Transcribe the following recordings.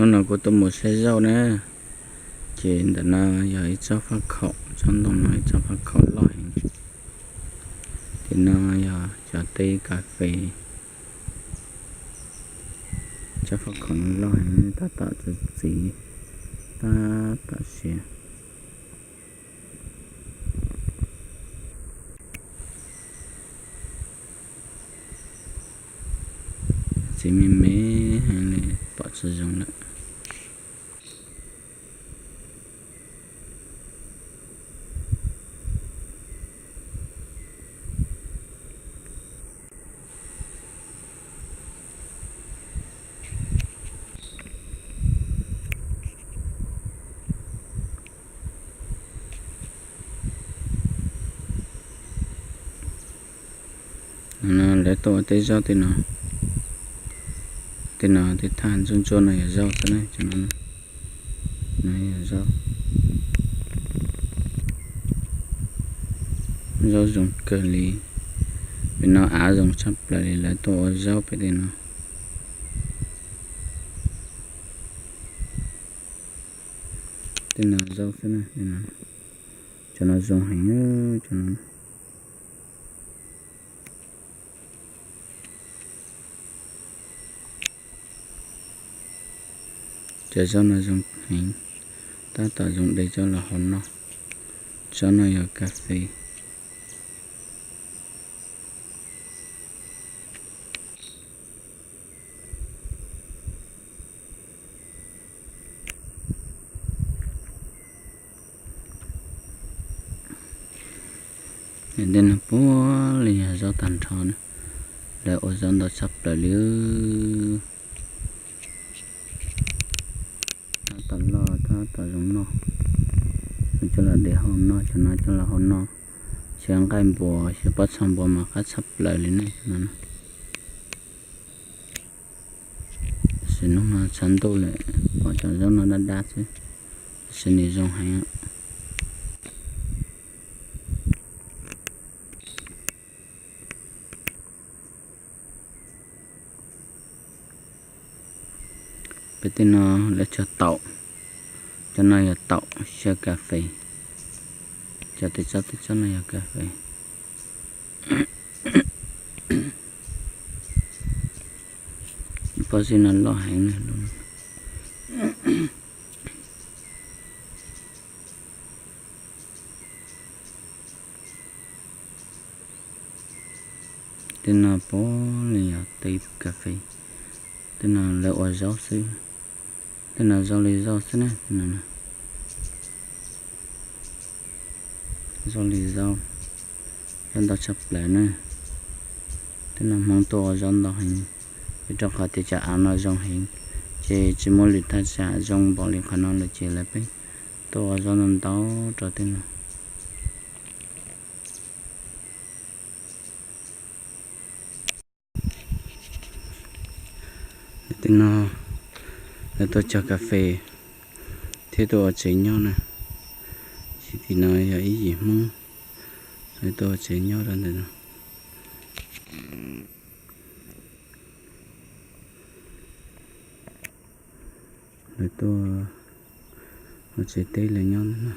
Hnub no kuv tuaj mus saib zaub na, ces ntawm no yog ib tsob faj khaum, tsob ntoo no ib tsob faj khaum loj heev. Tim no yog cov teb kas fes, tsob faj khaum no loj heev, tab tom txiv, tab tom siav. Txiv me me heev li, pom tsis zoo lawm. Lawv tuaj ua teb zaub tej no, tej no tej thaj ntsuab ntsuab no yog zaub xwb na, cov no yog zaub. Zaub zoo kawg li, pem no av zoo tshaj plaws li, lawv tuaj ua zaub pem tej no. Tej no zaub xwb na, cov no zoo heev, cov no. Cov zaub no zoo heev, tab tom zoo de coj los hau noj. Tsob no yog kas fes. Tej no puav leej yog zaub tag nrho na, lawv ua zaub ntau tshaj plaws li. Tab tom loj tab tom zoo noj, coj los de hau noj, cov no coj los hau noj, xyaw nqaij npua, xyaw pob txha npua mas qab tshaj plaws li ne. Tam sim no tshav ntuj lawm, pom cov zaub no dab dab xwb, tab sis nws zoo heev. Pem tej no lawv cog taum, cov no yog taum xyaw kas fes, cov tej tsob tej tsob no yog kas fes. Pob zeb no loj heev na. Tej no puav leej yog teb kas fes, tej no lawv ua zaub xwb, tej no zoo li zaub xwb na. Zoo li zaub, zaub ntau tshaj plaws na. Tej no Hmoob tuaj ua zaub ntau heev, vim rau qhov tias cov av no zoo heev, ces tsis muaj lwm thaj tsam zoo npaum li qhov no lawm ces lawv pheej tuaj ua zaub ntau ntau rau tej no. Tej no lawv tuaj cog kas fes thiab tuaj ua tsev nyob na. Ces tim no yog ib yim Hmoob lawv tuaj ua tsev nyob rau ntawm no. Lawv tuaj ua tsev teb lawv nyob ntawm no.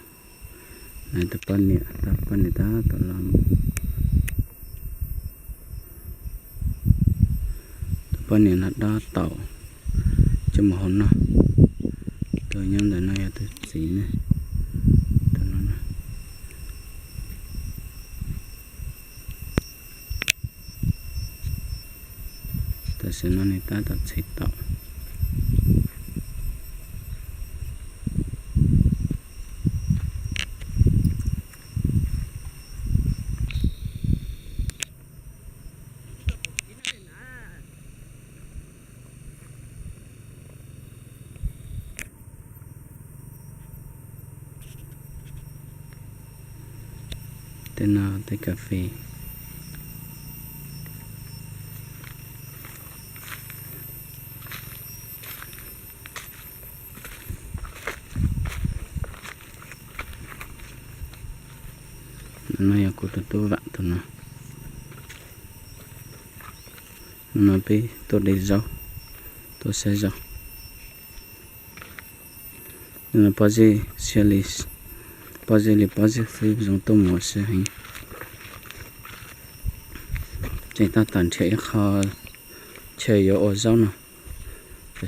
Tus poj niam, tus poj niam tab tom los, tus poj niam no dob taum coj mus hau noj. Tus nyob ntawm no yog tus txiv ne, tus no. Tam sim no nws tab tom txhev taum. Tej no tej kas fes. No yog kuv tus tub Vam tus no. Hnub no peb tuaj de zaub, tuaj saib zaub. Pob zeb xwb li, pob zeb li pob zeb xwb zoo tuaj mus ua si heev. Ces tab tom nrhiav ib qho chaw yuav ua zaub no,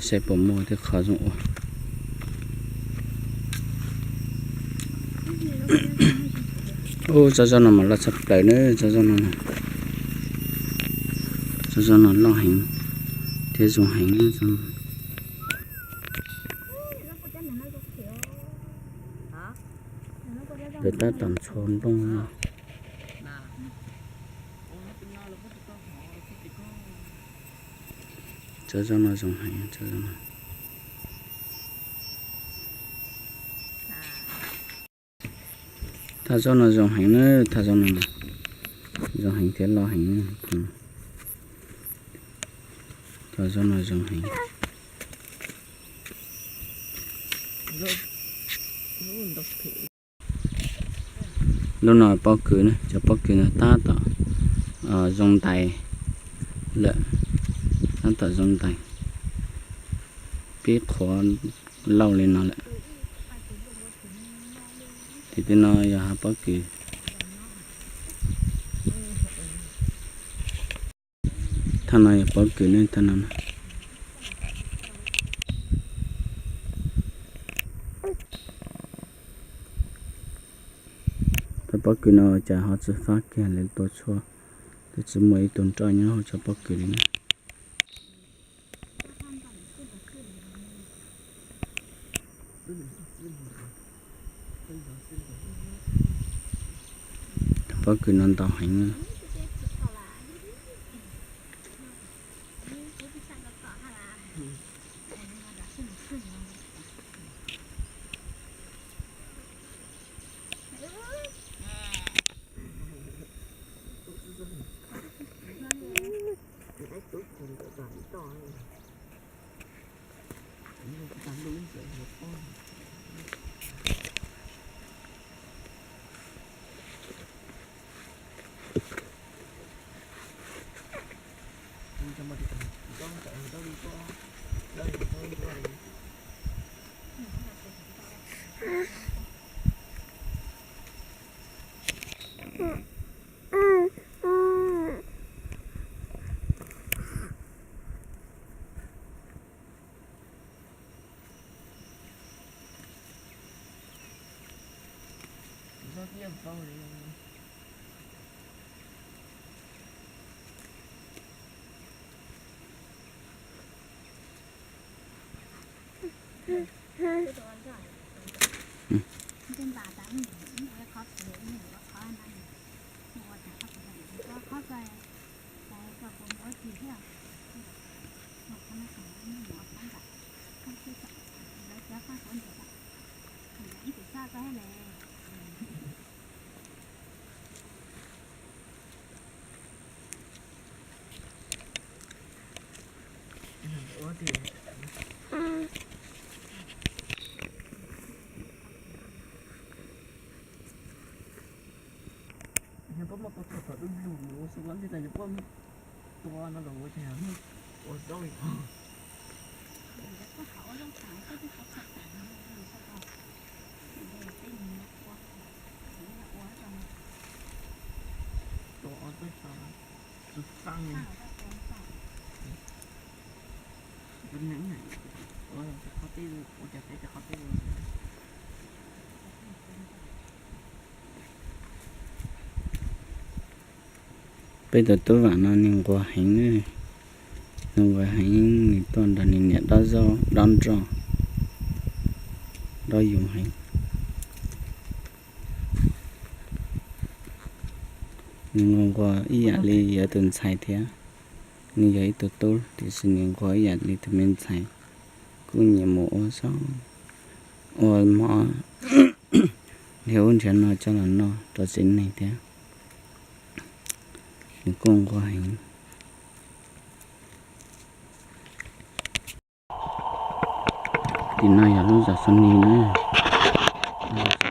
saib puas muaj tej qho zoo ua. Ub, tsob zaub no mas loj tshaj plaws na, tsob zaub no, tsob zaub no loj heev thiab zoo heev. Lawv tab tom ntxhua nplooj no. Tsob zaub no zoo heev, tsob zaub no. Thaj zaub no zoo heev na, thaj zaub no zoo heev thiab loj heev. Thaj zaub no zoo heev. Lub no pob kws na, cov pob kws no tab tom zoo ntais lawm, tab tom zoo ntais, pib qhuav lauj li no lawm. Tim tej no yog hav pob kws. Thaj no yog pob kws ne, thaj no. Cov pob kws no cas ho tsis fab kiag li, tua tshuaj twb tsis muaj ib tug nroj nyob hauv cov pob kws li na. Cov pob kws no ntau heev. Yog pab muaj tau thaum thaum dub lug ua xu lab ntej tas yog pab tua no los ua cas ua zaub li. Tua ob txoj xyov tsis xaj li. Ua qhov tej, ua cas peb cov qhov tej. Peb tus tub Vam no nws nquag heev, nws nquag heev, nws tuaj nrog nws niam dob zaub dob nroj, dob yus heev. Nws nquag nquag ib yam li yog tus ntxhais thiab. Nws yog ib tug tub tiam sis nws nquag ib yam li tus me ntxhais, kuj nyiam mus ua zaub ua mov, nrhiav ub nrhiav no coj los noj rau tsev neeg thiab. Nws kuj nquag heev. Tim no yog lub zos Xos Nis na, lub zos